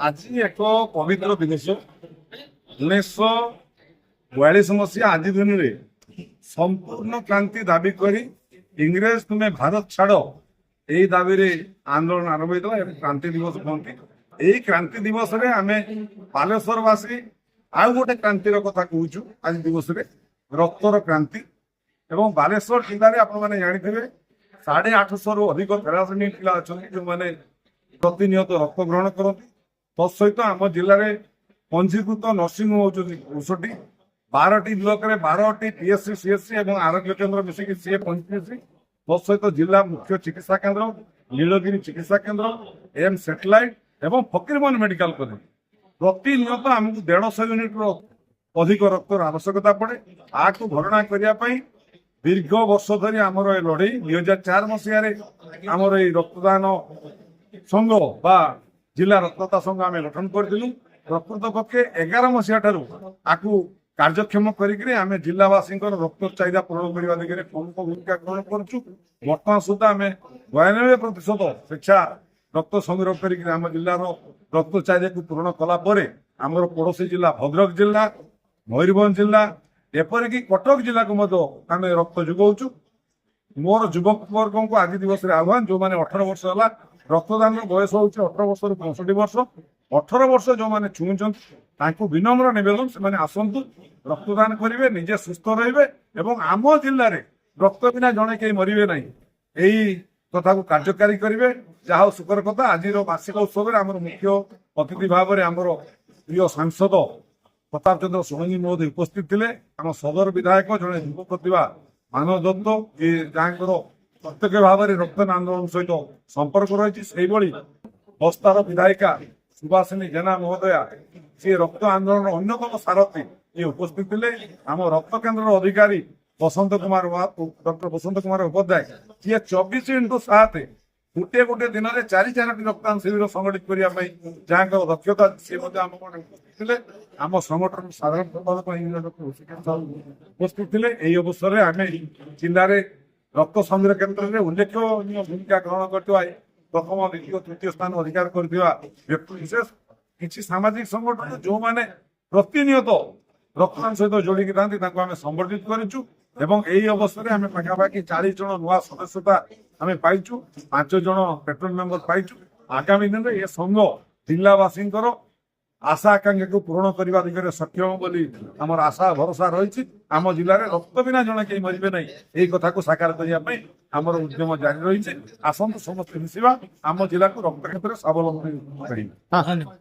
ଆଜି ଏକ ପବିତ୍ର ଦିବସ। 1942 ମସିହା ଆଜି ଦିନରେ ସମ୍ପୂର୍ଣ୍ଣ କ୍ରାନ୍ତି ଦାବି କରି "ଇଂରେଜ ତୁମେ ଭାରତ ଛାଡ", ଏହି ଦାବିରେ ଆନ୍ଦୋଳନ ଆରମ୍ଭ ହୋଇଥିଲା ଏବଂ କ୍ରାନ୍ତି ଦିବସ କୁହନ୍ତି। ଏହି କ୍ରାନ୍ତି ଦିବସରେ ଆମେ ବାଲେଶ୍ୱରବାସୀ ଆଉ ଗୋଟେ କ୍ରାନ୍ତିର କଥା କହୁଛୁ ଆଜି ଦିବସରେ, ରକ୍ତର କ୍ରାନ୍ତି। ଏବଂ ବାଲେଶ୍ୱର ଜିଲ୍ଲାରେ ଆପଣମାନେ ଜାଣିଥିବେ, 850ରୁ ଅଧିକ ଥେଲାସେମିଆ ପିଲା ଅଛନ୍ତି, ଯେଉଁମାନେ ପ୍ରତିନିୟତ ରକ୍ତ ଗ୍ରହଣ କରନ୍ତି। ତତ୍ ସହିତ ଆମ ଜିଲ୍ଲାରେ ପଞ୍ଜୀକୃତ ନର୍ସିଂ ହୋମ ହେଉଛନ୍ତି 59। 12ଟି ବ୍ଲକରେ 12ଟି ପିଏଚସି, ସିଏଚସି ଏବଂ ଆରୋଗ୍ୟ କେନ୍ଦ୍ର ମିଶିକି ସିଏ 35। ତତ୍ ସହିତ ଜିଲ୍ଲା ମୁଖ୍ୟ ଚିକିତ୍ସା କେନ୍ଦ୍ର, ନୀଳଗିରି ଚିକିତ୍ସା କେନ୍ଦ୍ର, ଏମ୍ ସାଟେଲାଇଟ ଏବଂ ଫକୀରମୋହନ ମେଡିକାଲ କଲେଜ। ପ୍ରତିନିୟତ ଆମକୁ 150 ୟୁନିଟର ଅଧିକ ରକ୍ତର ଆବଶ୍ୟକତା ପଡେ। ଆକୁ ଭରଣା କରିବା ପାଇଁ ଦୀର୍ଘ ବର୍ଷ ଧରି ଆମର ଏ ଲଢେଇ। 2004 ମସିହାରେ ଆମର ଏଇ ରକ୍ତଦାନ ସଂଘ ବା ଜିଲ୍ଲା ରକ୍ତଦାତା ସଂଘ ଆମେ ଗଠନ କରିଥିଲୁ। ପ୍ରକୃତ ପକ୍ଷେ 11 ମସିହା ଠାରୁ ଆକୁ କାର୍ଯ୍ୟକ୍ଷମ କରିକିରି ଆମେ ଜିଲ୍ଲାବାସୀଙ୍କର ରକ୍ତ ଚାହିଦା ପୂରଣ କରିବା ଦିଗରେ ପ୍ରମୁଖ ଭୂମିକା ଗ୍ରହଣ କରୁଛୁ। ବର୍ତ୍ତମାନ ସୁଦ୍ଧା ଆମେ 92% ସ୍ୱେଚ୍ଛା ରକ୍ତ ସଂଗ୍ରହ କରିକି ଆମ ଜିଲ୍ଲାର ରକ୍ତ ଚାହିଦାକୁ ପୂରଣ କଲା ପରେ ଆମର ପଡ଼ୋଶୀ ଜିଲ୍ଲା ଭଦ୍ରକ ଜିଲ୍ଲା, ମୟୂରଭଞ୍ଜ ଜିଲ୍ଲା, ଏପରିକି କଟକ ଜିଲ୍ଲାକୁ ମଧ୍ୟ ଆମେ ରକ୍ତ ଯୋଗାଉଛୁ। ମୋର ଯୁବକ ବର୍ଗଙ୍କୁ ଆଜି ଦିବସରେ ଆହ୍ୱାନ, ଯୋଉମାନେ 18 ବର୍ଷ ହେଲା, ରକ୍ତଦାନର ବୟସ ହଉଛି 18 ବର୍ଷରୁ 65 ବର୍ଷ, 18 ବର୍ଷ ଯୋଉମାନେ ଛୁଉଁଛନ୍ତି, ତାଙ୍କୁ ବିନମ୍ର ନିବେଦନ, ସେମାନେ ଆସନ୍ତୁ, ରକ୍ତଦାନ କରିବେ, ନିଜେ ସୁସ୍ଥ ରହିବେ ଏବଂ ଆମ ଜିଲ୍ଲାରେ ରକ୍ତ ବିନା ଜଣେ କେହି ମରିବେ ନାହିଁ, ଏଇ କଥାକୁ କାର୍ଯ୍ୟକାରୀ କରିବେ। ଯାହା ହଉ, ସୁଖର କଥା, ଆଜିର ବାର୍ଷିକ ଉତ୍ସବରେ ଆମର ମୁଖ୍ୟ ଅତିଥି ଭାବରେ ଆମର ପ୍ରିୟ ସାଂସଦ ପ୍ରତାପ ଚନ୍ଦ୍ର ଷଡ଼ଙ୍ଗୀ ମହୋଦୟ ଉପସ୍ଥିତ ଥିଲେ। ଆମ ସଦର ବିଧାୟକ ଜଣେ ଯୁବ ପ୍ରତିଭା ମାନବ ଦତ୍ତ, ଯିଏ ଯାହାଙ୍କର ପ୍ରତ୍ୟକ୍ଷ ଭାବରେ ରକ୍ତଦାନ ଆନ୍ଦୋଳନ ସହିତ ସମ୍ପର୍କ ରହିଛି। ସେଇଭଳି ବସ୍ତାର ବିଧାୟିକା ସୁବାସିନୀ ଜେନା ମହୋଦୟା, ସିଏ ରକ୍ତ ଆନ୍ଦୋଳନର ଅନ୍ୟତମ ସାରଥୀ, ଇଏ ଉପସ୍ଥିତ ଥିଲେ। ଆମ ରକ୍ତ କେନ୍ଦ୍ରର ଅଧିକାରୀ ବସନ୍ତ କୁମାର, ଡକ୍ଟର ବସନ୍ତ କୁମାର ଉପାଧ୍ୟାୟ, ଯିଏ 24x7 ଗୋଟିଏ ଗୋଟିଏ ଦିନରେ ଚାରି ଚାରୋଟି ରକ୍ତଦାନ ଶିବିର ସଂଗଠିତ କରିବା ପାଇଁ ଯାହାଙ୍କର ଦକ୍ଷତା, ସିଏ ମଧ୍ୟ ଆମ ଉପସ୍ଥିତ ଥିଲେ। ଆମ ସଂଗଠନ ସାଧାରଣ ସମ୍ପାଦକ ଇଞ୍ଜିନିୟର ଡକ୍ଟର ଋଷିକେଶ ସାହୁ ଉପସ୍ଥିତ ଥିଲେ। ଏହି ଅବସରରେ ଆମେ ଜିଲ୍ଲାରେ ରକ୍ତ ସଂଗ୍ରହ କ୍ଷେତ୍ରରେ ଉଲ୍ଲେଖନୀୟ ଭୂମିକା ଗ୍ରହଣ କରିଥିବା, ପ୍ରଥମ, ଦ୍ୱିତୀୟ, ତୃତୀୟ ସ୍ଥାନ ଅଧିକାର କରିଥିବା ବ୍ୟକ୍ତି ବିଶେଷ, କିଛି ସାମାଜିକ ସଂଗଠନ, ଯୋଉମାନେ ପ୍ରତିନିୟତ ରକ୍ତଦାନ ସହିତ ଯୋଡ଼ିକି ଥାନ୍ତି, ତାଙ୍କୁ ଆମେ ସମ୍ବର୍ଦ୍ଧିତ କରିଛୁ। ଏବଂ ଏହି ଅବସରରେ ଆମେ ପାଖାପାଖି 40 ଜଣ ନୂଆ ସଦସ୍ୟତା ଆମେ ପାଇଛୁ, 5 ଜଣ ପେଟ୍ରୋନ ମେମ୍ବର ପାଇଛୁ। ଆଗାମୀ ଦିନରେ ଏ ସଂଘ ଜିଲ୍ଲାବାସୀଙ୍କର ଆଶା ଆକାଂକ୍ଷାକୁ ପୂରଣ କରିବା ଦିଗରେ ସକ୍ଷମ ବୋଲି ଆମର ଆଶା ଭରସା ରହିଛି। ଆମ ଜିଲ୍ଲାରେ ରକ୍ତ ବିନା ଜଣେ କେହି ମରିବେ ନାହିଁ, ଏହି କଥାକୁ ସାକାର କରିବା ପାଇଁ ଆମର ଉଦ୍ୟମ ଜାରି ରହିଛି। ଆସନ୍ତୁ, ସମସ୍ତେ ମିଶିବା, ଆମ ଜିଲ୍ଲାକୁ ରକ୍ତ କ୍ଷେତ୍ରରେ ସ୍ୱାବଲମ୍ବୀ କରିବା। ଧନ୍ୟବାଦ।